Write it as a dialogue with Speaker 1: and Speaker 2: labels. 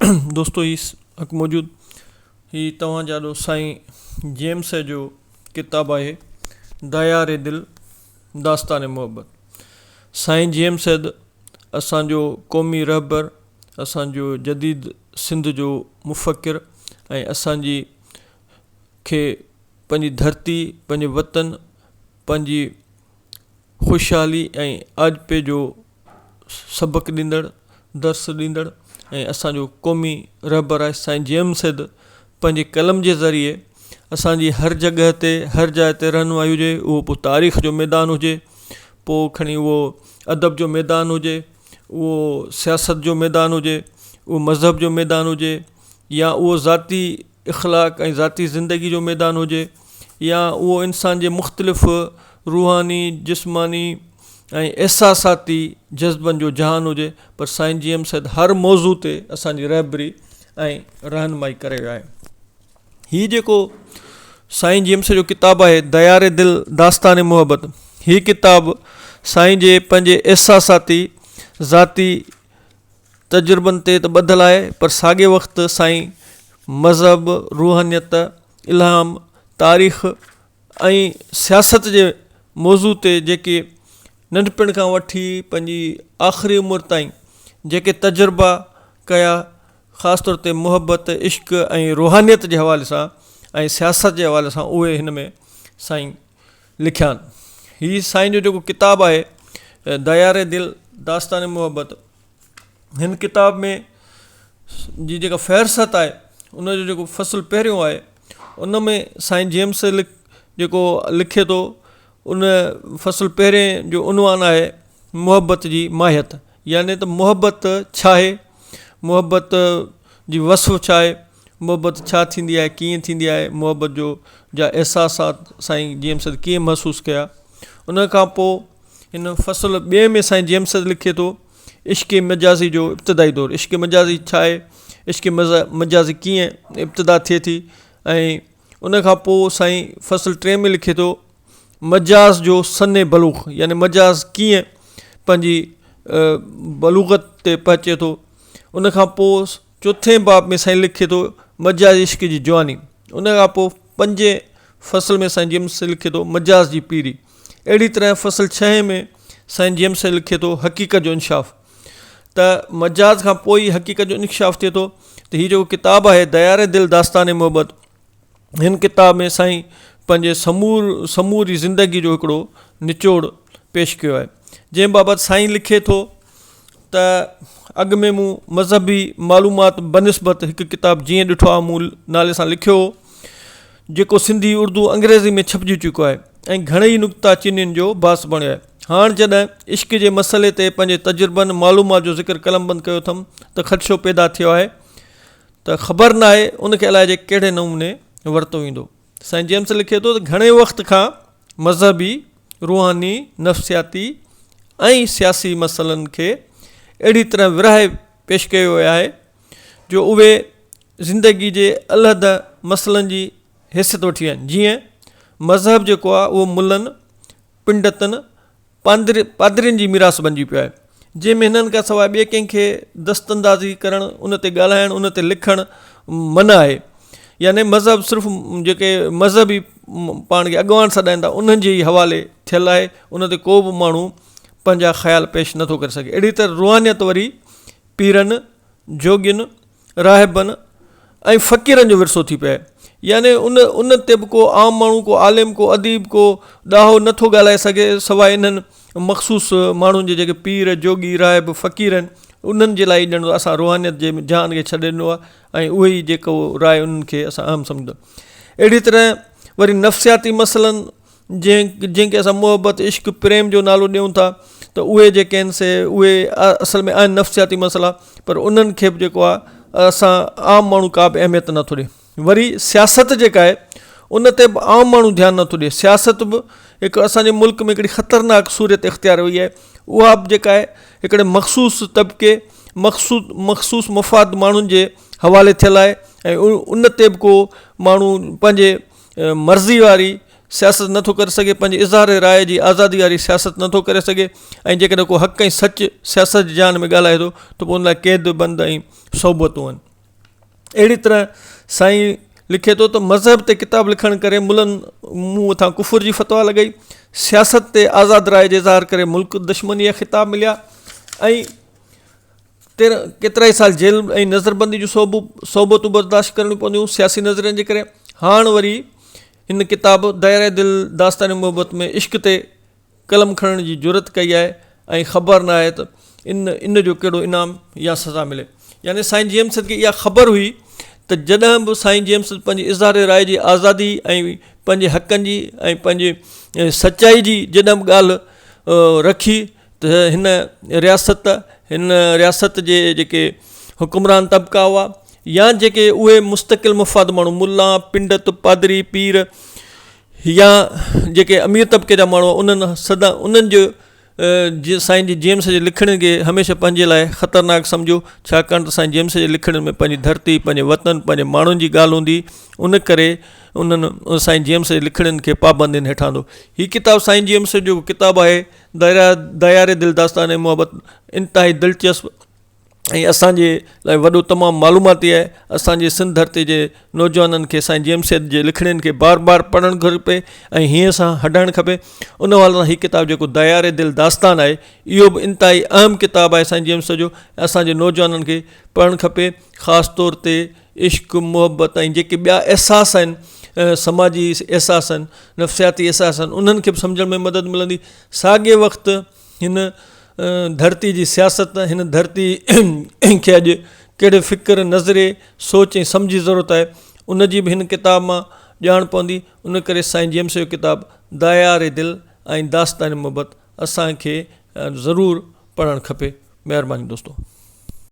Speaker 1: دوستو هي حق موجود هي توهان جي آڏو سائين جيمس جو ڪتاب آهي ديار دل داستان محبت سائين جيم سيد اسان جو قومي رهبر اسان جو جديد سنڌ جو مفڪر ۽ اسان جي کي پنهنجي ڌرتي پنهنجي وطن پنهنجي خوشحالي ۽ آجپي جو سبق ڏيندڙ، درس ڏيندڙ ۽ اسان جو قومي رهبر آهي سائين جي ايم سيد پنهنجي قلم جي ذريعي اسان جي هر جڳهه تي هر جاء تي رهنمائي هجي اهو پوء تاريخ جو ميدان هجي پوء کڻي اهو ادب جو ميدان هجي اهو سياست جو ميدان هجي اهو مذهب جو ميدان هجي يا اهو ذاتي اخلاق ۽ ذاتي زندگي جو ميدان هجي يا اهو انسان جي مختلف روحاني، جسماني ۽ احساساتي جذبن جو جهان هجي پر سائين جي ايم سيد هر موضوع تي اسان جي رهبري ۽ رهنمائي ڪري ويا آهن. هي جيڪو سائين جي ايم سيد جو ڪتاب آهي ديار دل داستان محبت هي ڪتاب سائين جي پنهنجي احساساتي ذاتي تجربن تي ته ٻڌل آهي پر ساڳئي وقت سائين مذهب، روحانيت، الهام، تاريخ ۽ سياست جي موضوع تي جيڪي ننڍپڻ کان وٺي پنهنجي آخري عمر تائين جيڪي تجربا ڪيا خاص طور تي محبت، عشق ۽ روحانيت جي حوالي سان ۽ سياست جي حوالي سان اهي هن ۾ سائين لکيا آهن. هي سائين جو جيڪو ڪتاب آهي ديار دل داستان محبت هن ڪتاب ۾ جي جيڪا فهرست آهي ان جو جيڪو فصل پهريون آهي ان ۾ سائين جيمس جيڪو لکي ٿو ان فصل پهرين جو عنوان آهي محبت جي ماهيت يعني ته محبت ڇا آهي محبت جي وصف ڇا آهي محبت ڇا ٿيندي آهي ڪيئن ٿيندي آهي محبت جو جا احساسات سائين جي ايم سيد ڪيئن محسوس ڪيا ان کان پوء هن فصل ٻئي ۾ سائين جي ايم سيد لکي ٿو عشق مجازي جو ابتدائي دور عشق مجازي ڇا آهي عشق مجازي ڪيئن ابتدا ٿئي ٿي ۽ ان کان پوء سائين فصل ٽئين ۾ لکي ٿو مجاز جو سن بلوغ يعني مجاز ڪيئن پنهنجي بلوغت تي پهچي ٿو ان کان پوء چوٿين باب ۾ سائين لکي ٿو مجاز عشق جي جواني ان کان پوء پنجين فصل ۾ سائين جيمس لکي ٿو مجاز جي پيري اهڙي طرح فصل ڇهين ۾ سائين جيمس لکي ٿو حقيقت جو انڪشاف ته مجاز کان پوء ئي حقيقت جو انڪشاف ٿئي ٿو ته هي جيڪو ڪتاب آهي ديار دل داستان محبت هن ڪتاب ۾ سائين پنهنجي سمور سموري زندگي جو هڪڙو نچوڙ پيش ڪيو آهي جنهن بابت سائين لکي ٿو ته اڳ ۾ مون مذهبي معلومات بنسبت هڪ ڪتاب جيئن ڏٺو آ مون نالي سان لکيو هو جيڪو سنڌي اردو انگريزي ۾ ڇپجي چڪو آهي ۽ گهڻي ئي نڪتا چينين جو باعث بڻيو آهي هاڻ جڏهن عشق جي مسئلي تي پنهنجي تجربن معلومات جو ذڪر قلمبند ڪيو اٿم ته خدشو پيدا ٿيو آهي ته خبر ناهي ان کي الائجي ڪهڙي نموني ورتو ويندو. سائين جيمس لکي ٿو ته گهڻي وقت کان مذهبي، روحاني، نفسياتي ۽ سياسي مسئلن کي اهڙي طرح ورهائي پيش ڪيو ويو آهي جو اهي زندگي جي علحده مسئلن جي حيثيت وٺي ويا آهن جيئن مذهب جيڪو آهي اهو ملن، پنڊتن، پادرين جي ميراث بنجي پيو آهي، جنهن ۾ هنن کان سواء ٻئي ڪنهن کي دست اندازي ڪرڻ، ان تي ڳالهائڻ، ان تي لکڻ منع آهي. يعني مذهب صرف جيڪي مذهبي پاڻ کي اڳواڻ سڏائين ٿا، انهن جي ئي حوالي ٿيل آهي، ان تي ڪو به ماڻهو پنهنجا خيال پيش نٿو ڪري سگهي. اهڙي طرح روحانيت وري پيرن، جوڳين، راهبن ۽ فقيرن جو ورثو ٿي پيو آهي يعني ان ان تي به ڪو عام ماڻهو ڪو عالم ڪو اديب ڪو ڏاهو نٿو ڳالهائي سگهي سواء انهن مخصوص ماڻهن جي جيڪي پير جوڳي راهب فقير آهن انهن جي لاء ئي ڄڻ اسان روحانيت جي جهان کي ڇڏي ڏنو آهي ۽ اهي ئي جيڪو راء انهن کي اسان اهم سمجهون ٿا اهڙي طرح وري نفسياتي مسئلن جنهن جنهن کي اسان محبت عشق پريم جو نالو ڏيون ٿا ته اهي جيڪي آهن سي اهي اصل ۾ آهن نفسياتي مسئلا پر انهن کي به جيڪو آهي اسان عام ماڻهو ڪا به اهميت نٿو ڏي وري سياست جيڪا آهي ان تي به عام ماڻهو ڌيان نٿو ڏي سياست به هڪ اسانجي ملڪ ۾ هڪڙي خطرناڪ صورت اختيار وئي آهي اها به جيڪا آهي هڪڙي مخصوص طبقي مخصوص مخصوص مفاد ماڻهن جي حوالي ٿيل آهي ۽ ان تي به ڪو ماڻهو پنهنجي مرضي واري سياست نٿو ڪري سگهي پنهنجي اظهار راء جي آزادي واري سياست نٿو ڪري سگهي ۽ جيڪڏهن ڪو حق ۽ سچ سياست جي جهان ۾ ڳالهائي ٿو ته پوء ان لاء قيد بند ۽ صعوبتون آهن. اهڙي طرح سائين لکي ٿو ته مذهب تي ڪتاب لکڻ ڪري ملن مون مٿان ڪفر جي فتويٰ لڳائي، سياست تي آزاد راء جي اظهار ڪري ملڪ دشمني جا خطاب مليا ۽ ڪيترائي سال جيل ۽ نظربندي جون صعوبتون برداشت ڪرڻيون پونديون سياسي نظرين جي ڪري. هاڻ وري هن ڪتاب دائره دل داستان محبت ۾ عشق تي قلم کڻڻ جي جرئت ڪئي آهي ۽ خبر ناهي ته ان ان جو ڪهڙو انعام يا سزا ملي. يعني سائين جي ايم سيد کي اها خبر هئي ته جڏهن به سائين جي ايم سيد پنهنجي اظهار راء جي آزادي ۽ پنهنجي حقن جي ۽ پنهنجي سچائي جي جڏهن به ڳالهه رکي ته هن رياست هن رياست جي جيڪي حڪمران طبقا هئا يا جيڪي اهي مستقل مفاد ماڻهو ملا پنڊت پادري پير يا جيڪي امير طبقي جا ماڻهو هئا انهن سدا انهن جو جي سائين جي جيمس جي لکڻين کي هميشه پنهنجي لاء خطرناڪ سمجهيو ڇاڪاڻ ته سائين جيمس جي لکڻين ۾ پنهنجي ڌرتي پنهنجي وطن پنهنجي ماڻهن جي ڳالهه هوندي ان ڪري انهن سائين جيمس جي لکڻين کي پابندين هيٺ آندو هي ڪتاب سائين جيمس جو ڪتاب آهي ديا دياري دل داستان محبت انتهائي دلچسپ ۽ اسان جي لاء وڏو تمام معلوماتي آهي اسان جي سنڌ ڌرتي جي نوجوانن کي سائين جي ايم سيد جي لکڻين کي بار بار پڙهڻ گهرجي ۽ هيئن سان هڍائڻ کپي ان حوالي سان هي ڪتاب جيڪو ديار دل داستان آهي اهو به انتهائي اهم ڪتاب آهي سائين جي ايم سيد جو اسان جي نوجوانن کي پڙهڻ کپي خاص طور تي عشق محبت ۽ جيڪي ٻيا احساس آهن سماجي احساس آهن نفسياتي احساس آهن انهن کي به سمجهڻ ۾ مدد ملندي ساڳي وقت هن ڌرتي جي سياست هن ڌرتي کي اڄ ڪهڙي فڪر نظري سوچ ۽ سمجهه جي ضرورت آهي ان جي به هن ڪتاب مان ڄاڻ پوندي ان ڪري سائين جيمس جو ڪتاب دايار دل ۽ داستان محبت اسان کي ضرور پڙهڻ کپي مهرباني دوستو.